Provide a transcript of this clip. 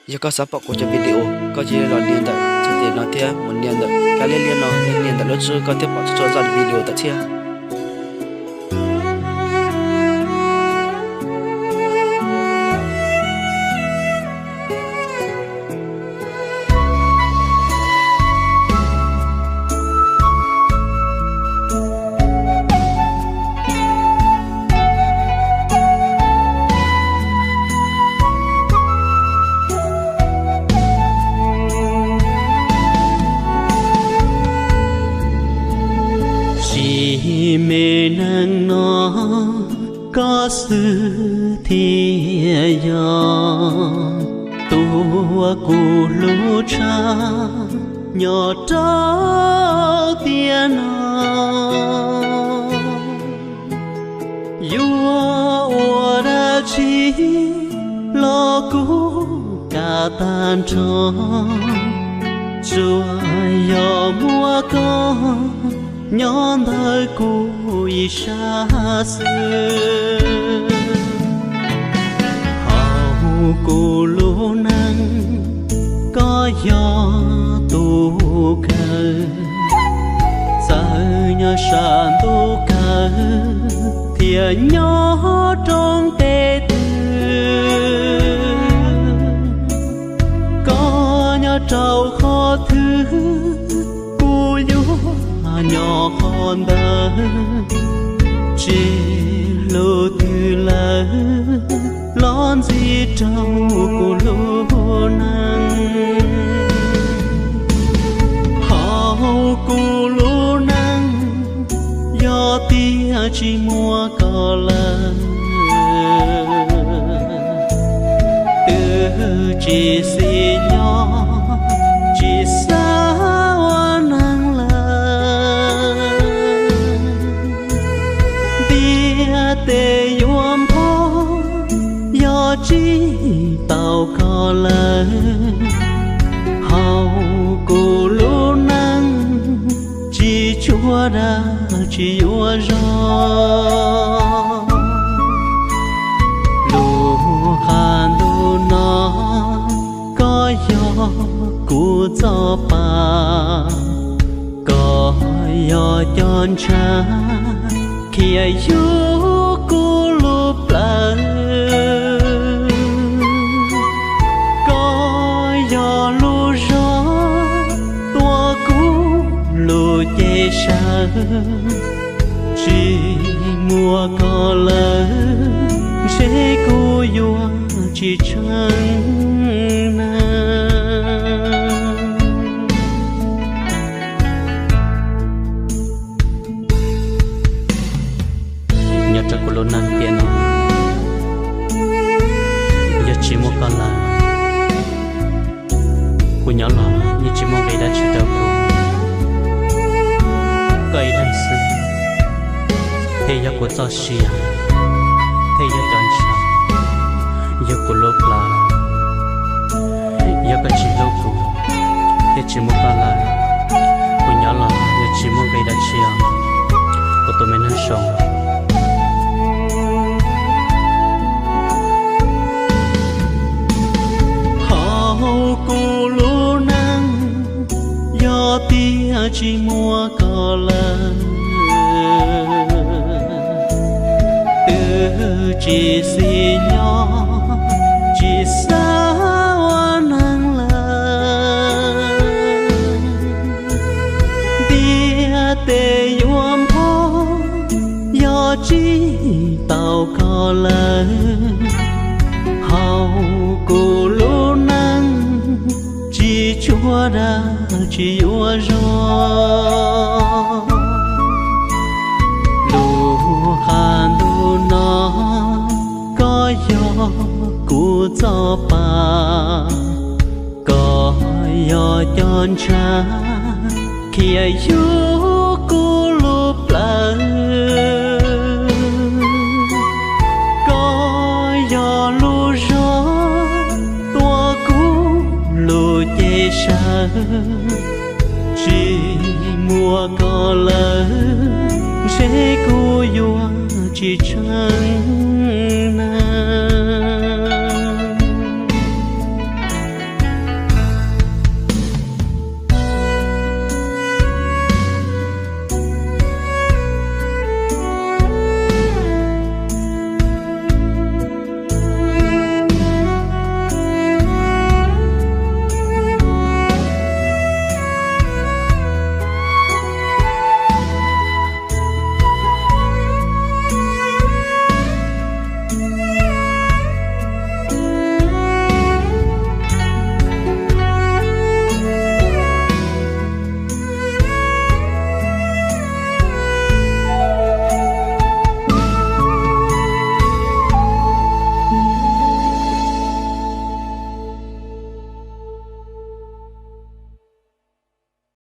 Yog koj xav pom kuv cov video, koj cia li los nias ntawm txhais tes no thiab mus nias ntawm kab liab liab no, nias ntawm lub tswb koj thiaj pom txhua txhua zaj video tawm thiab. Sim me neej no koj xwb thiaj yog tus uas kuv hlub tshaj nyob rau tiam no. Yuav ua dab tsi los kuv kam tag nrho, tsuas yog muaj koj nyob ntawm kuv ib sab xwb. Hauv kuv lub neej koj yog tus kawg, txawm nyob sab ntuj kawg thiab nyob roob teb twg, koj nyob rau qhov twg kuv yuav nyob qhov ntawd, tsis hlub twg lawm los ntxiv rau kuv lub neej. Hauv kuv lub neej yog tias tsis muaj koj lawm, twb tsis xis nyob tsis xav ua neeg lawm. Ntiaj teb yuav npog yog tsis tau koj lawm, hauv kuv lub neej tsis tshua dag tsis yuav zog. Lub qab ntuj no koj yog kuv txoj pa, koj yog cov ntshav khiav yug kuv lub plawv. Koj yog lub zog tuav kuv lub cev sawv, tsis muaj koj lawm ntshe kuv yuav tsis tshee neeg. Nyob rau kuv lub neej tiam no, yog tsis muaj koj lawm, kuv nyob los yeej tsis muaj nqis dab tsi rau kuv. Koj ib leeg xwb thiaj yog kuv txoj sia, thiaj yog cov ntshav yug kuv lub plawv. Yog koj tsis hlub kuv thiab tsis muaj koj lawm, kuv nyob los yeej tsis muaj nqis dab tsi os, kuv tus me neeg zoo. Hauv kuv lub neej yog tias tsis muaj koj lawm, twb tsis xis nyob tsis xav ua neeg lawm. Ntiaj teb yuav npog yog tsis tau koj lawm, hauv kuv lub neej tsis tshua dag tsis yuav zog. Lub qab ntuj no koj yog kuv txoj pa, koj yog cov ntshav khiav yug kuv lub plawv. Koj yog lub zog tuav kuv lub cev sawv, tsis muaj koj lawm ntshe kuv yuav tsis tshee